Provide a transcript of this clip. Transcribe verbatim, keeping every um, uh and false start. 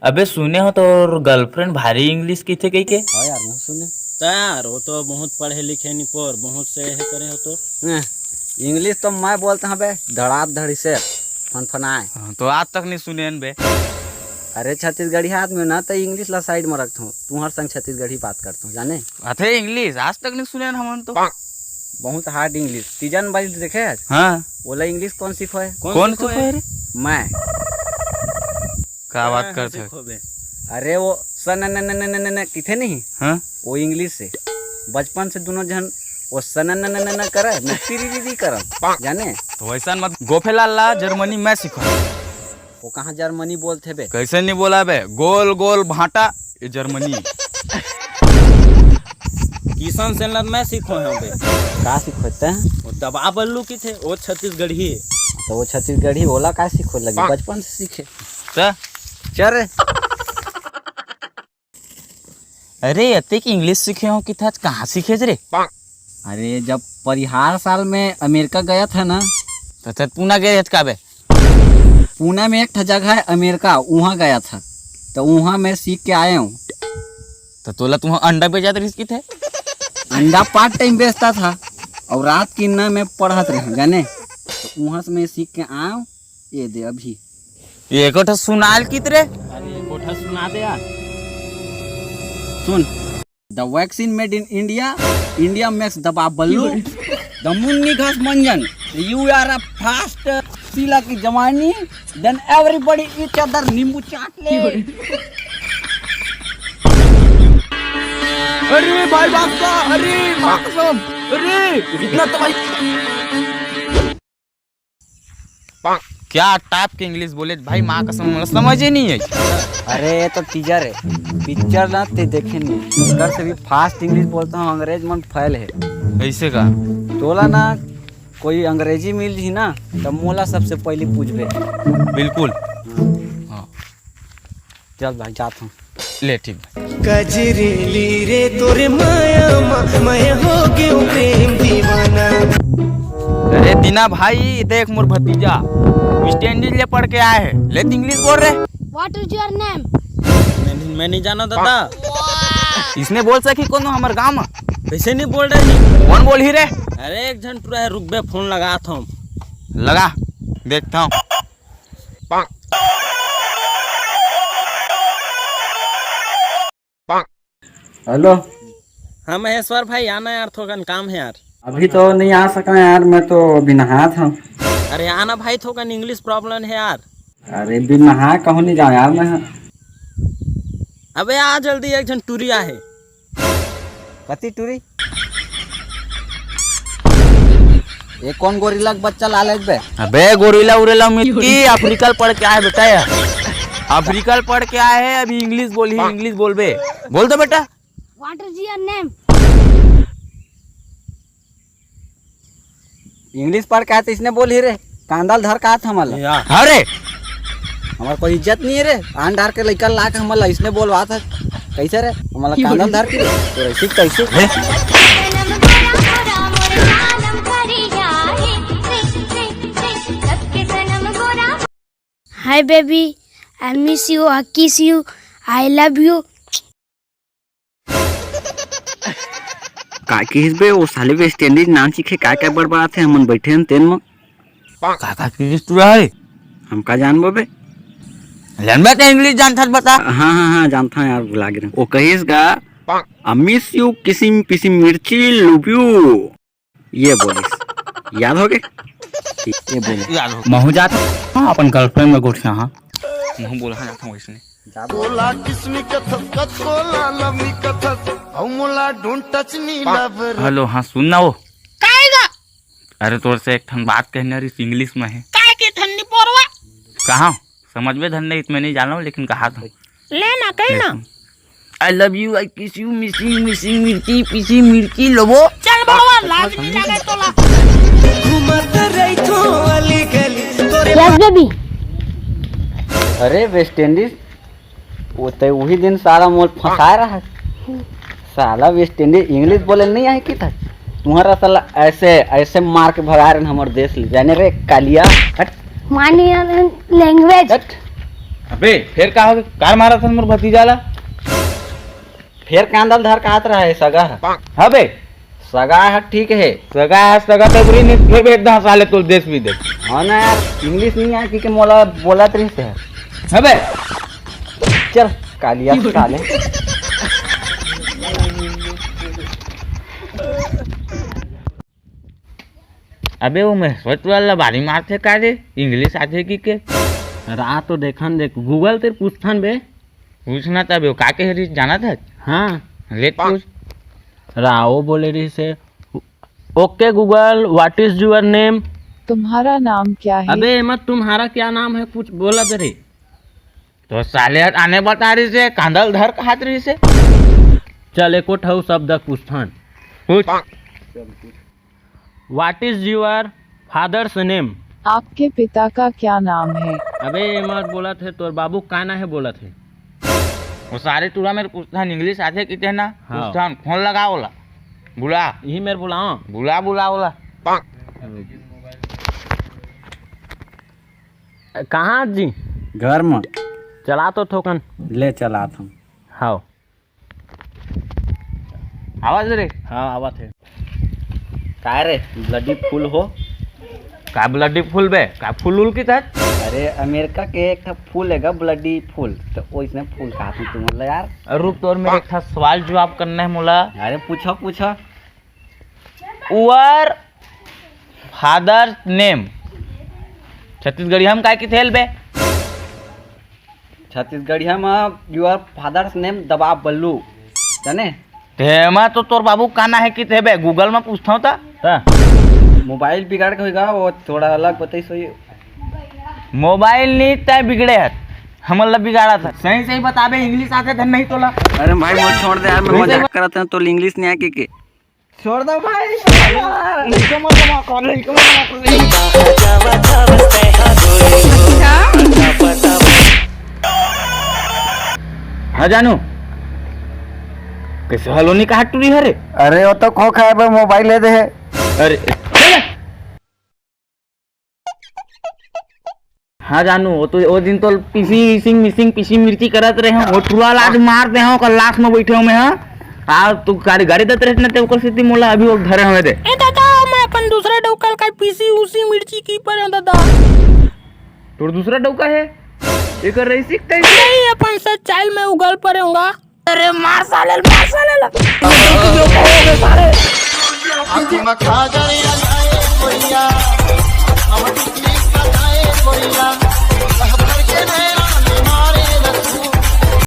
अबे सुने हो तोर girlfriend भारी English कहिथे कहिके। हाँ यार, मैं सुने। त यार, वो तो बहुत पढ़े लिखे निपोर, बहुत से हे करे हो तो। हैं, English तो मैं बोलता हूँ बे, धड़ात धड़ी से फनफनाए। हाँ, तो आज तक नहीं सुने हन बे। अरे छत्तीसगढ़ी आदमी हो ना, तो English ला side में रखता हूँ, तुम्हार संग छत्तीसगढ़ी बात करता हूँ, जाने? अथे English आज तक नहीं सुने हन हमन तो। बहुत hard English। तीजन बाई देखे है? हाँ। ओला English कौन सिखोए? कौन कौन सिखोए? सिखोए रे? मैं। का बात हाँ, करत हस? सिखोबे। अरे वो सन न न न न न न न किथे नहीं? हाँ? वो English से। बचपन से दोनों जन वो सन न न न न न करे, न तिरी री री करन। जाने? तो वैसन मत गोफेलाल ला Germany मैं सिखा। वो कहाँ Germany बोलथे बे? कैसे नहीं बोला बे? गोल गोल भाटा, ये Germany। किशन सेन ला मैं सिखो हूँ बे। का सिखोते हैं? वो दबा बल्लू किथे, वो छत्तीसगढ़ी है। तो वो छत्तीसगढ़ी ओला का सिखो लगी? बचपन से सीखे। त? चल रे। अरे, अतेक English सीखे हो किथे, कहाँ सीखे रे? अरे, जब परिहार साल में अमेरिका गया था ना। त, त पूना गए हच का बे? पूना में एक ठा जगह है अमेरिका, वहाँ गया था, तो वहाँ मैं सीख के आया हूँ। त तोला तुहाँ अंडा बेचात रहिस किथे? अंडा part time बेचता था और रात की ना मैं पढ़त रहे, जाने? तो वहाँ से मैं सीख के आया हूँ। ये दे अभी। ये एको ठो सुनाल कित रे? अरे, एको ठो सुना दे यार। सुन। The vaccine made in India, India makes दबा बल्लू, the मुन्नी घास मंजन, you are a fast शीला की जवानी, then everybody each other नींबू चाट ले। अरे भाई बाप का, अरे माँ कसम, अरे इतना तो भाई। क्या टाइप के English बोले भाई, माँ कसम, मोला समझ ही नहीं है। अरे ये तो टीचर है, पिक्चर ना ते देखे नहीं, एकर से भी fast English बोलता हूँ, अंग्रेज मन fail है। ऐसे का? तोला ना कोई अंग्रेजी मिल ही ना, तब मोला सबसे पहले पूछबे। बिल्कुल। हाँ। चल भाई, जात हूँ। ले, ठीक बा। कजरेली रे तोरे माया मा, मैं हो गयो प्रेम दीवाना। अरे दीना भाई, देख मोर भतीजा West Indies ले पढ़ के आए है, ले त English बोल रे। What is your name? मैं नहीं, मैं नहीं जाना दादा। इसने बोल सकी कोनो हमर गांव में? कैसे नहीं बोल रहे जी? कौन बोल ही रे? अरे एक झन टुरा है, रुकबे, फोन लगात हूँ। लगा, देखता हूँ। हेलो। हाँ महेश्वर भाई, आना यार, थोकन काम है यार। अभी तो नहीं आ सका यार, मैं तो अभी नहात हूँ। अरे आना भाई, थोकन English problem है यार। अरे बिन नहाए कहूँ नहीं जाओ यार मैं। अबे आ जल्दी, एक झन टुरी आहे। कति टुरी? ये कौन गोरिल्ला के बच्चा लालच बे? अबे गोरिल्ला उरेला मिट्टी, अफ्रीका ल पढ़ के आए बेटा यार। अफ्रीका ल पढ़ के आए है, अभी English बोल ही, English बोलबे। बोल तो बेटा। What is your name? English पढ़ के आए तो इसने बोल ही रे, कांदा ल धर के आत हमला। या। अरे! हमार कोई इज्जत नहीं है रे, आन डार के लइका ला के हमला इसने बोलवात है। कैसे रे? हमला कांदा ल धर के रे? तो ऐसी कैसे? Hi baby, I miss you, I kiss you, I love you. का किहिस बे, वो साले वेस्ट इंडीज नाम सीखे का का बड़बड़ाथे, हमन बैठे हन तेन म। का का किहिस तू रे? हम का जानबो बे? जानबे त English जानथस बता। हाँ, हाँ, हाँ, जानता हूँ यार, भुला गे रहेंव। वो कहिस गा, "I miss you, किसिम पिसिम मिर्ची, love you।" ये बोलिस। याद हो गे? ये बोलिस। याद हो। महू जात हूँ अपन girlfriend में गोठिया हाँ। महू बोला हाँ जाता हूँ इसने। बोला किसनी कथस, कत बोला लवनी कथस, हऊ मोला don't touch me lover। Hello, हाँ सुन ना वो। काय गा? अरे तोर से एक ठन बात कहना रही English में है। काय के ठन निपोरवा? कहाँ? समझबे धन नहीं, मैं नहीं जाना हूँ, लेकिन कहा था। ले ना, कही ना। I love you, I kiss you, missing, missing, मिर्ची, पीसी, मिर्ची, लोबो। चल बड़वा, लाज नहीं लगे तोला। घूमत रहिथो अली गली, तोरे Yes, baby। अरे वेस्ट इंडीज, वो तो वही दिन साला मोल फंसाए रहा। साला वेस्ट इंडीज English बोले नहीं आए कि था? तुम्हारा साला ऐसे, ऐसे मार के भगा रहे हैं हमारे देश ले। जाने रे कालिया, हट। मानिए language। हट। अबे, फेर का होगे? काबर मारत हस मोर भतीजा ला? फेर कांदा ल धर के हात रहा हे, सगा ह। हाँ बे। सगा ह ठीक हे। सगा ह, सगा तो बुरी नहीं, फेर भेज दे साले तोर देश विदेश। हाँ ना यार, English नहीं आय कहिके मोला बोलत रहिस हे। हाँ बे। चल, कालिया साले। अबे वो महेश्वर टुरा ला भारी मारथे का रे, English आथे कहिके? रा तो देखन दे, Google ते पूछथन बे। पूछना त अबे वो का कहे रहिस जानत हस? हाँ। ले पूछ। रा वो बोले रहिस हे, "OK Google, what is your name?" तुम्हारा नाम क्या है? अबे एमा तुम्हारा क्या नाम है पूछ बोलत रहे। तो साले आने बता रहिस हे, कांदा ल धर के हात रहिस हे। चल एको ठऊ शब्द पूछथन। पूछ। What is your father's name? आपके पिता का क्या नाम है? अबे एमा बोलत हे तोर बाबू का ना हे बोलत हे। वो सारे टुरा मेर पूछथन, English आथे कहिथे ना? हाँ। पूछथन, फोन लगा ओला। बुला। इही मेर बुलाओ। बुला, बुला ओला। कहाँ जी? घर म। चला तो थोकन। ले चलात हँव। हाव। आवाज रे। हाँ, आवत हे। काय रे, bloody fool हो? का bloody fool बे? का फूल उल की तक? अरे, अमेरिका के एक ठा फूल हे गा, bloody fool। तो ओइसने फूल कहात हँव तुमन ला यार। अरे रुक, तोर मेर एक ठा सवाल जवाब करना हे मोला। अरे पूछो, पूछो। Your father's name छत्तीसगढ़िया म काय किथे बे? छत्तीसगढ़िया म your father's name दबा बल्लू, जाने? तेमा तो तोर बाबू का ना हे किथे बे, Google म पूछथँव त। त मोबाइल बिगाड़ के होइगा, वो थोड़ा अलग बताइस होही। मोबाइल नी तैं बिगड़े हस, हमन ला बिगाड़त हस। सही सही बताबे, English आथे धन नहीं तोला। अरे भाई, मोर छोड़ दे यार, मैं मजाक करत हँव, तोला English नहीं आय कहिके। छोड़ दो भाई। लइका मन धमाका, लइका मन धमाका। हाँ जानू, कइसे हलो नी कहा टूरी हरे? अरे वो तो खो खाए बर मोबाइल ले दे हे। अरे हाँ जानू, वो तो वो दिन तो पीसी सिंग मिसिंग पीसी मिर्ची करत रहे हँव, वो टुरा ला आज मार दे हँव, ओकर लाश में बैठे हँव मैं। हाँ, आ तू गाड़ी गाड़ी देत रहे ना ते ओकर सेती मोला अभी वो धरे हवे दे। ए दादा, मैं अपन दूसरा डौका ल काय पीसी उसी मिर्ची की परे हँव दादा। तोर दूसरा डौका हे? एकर रईसी कइसे? नहीं, अपन सच्चाई में उगल परे हँव गा। अरे मार साले ल, मार साले ल।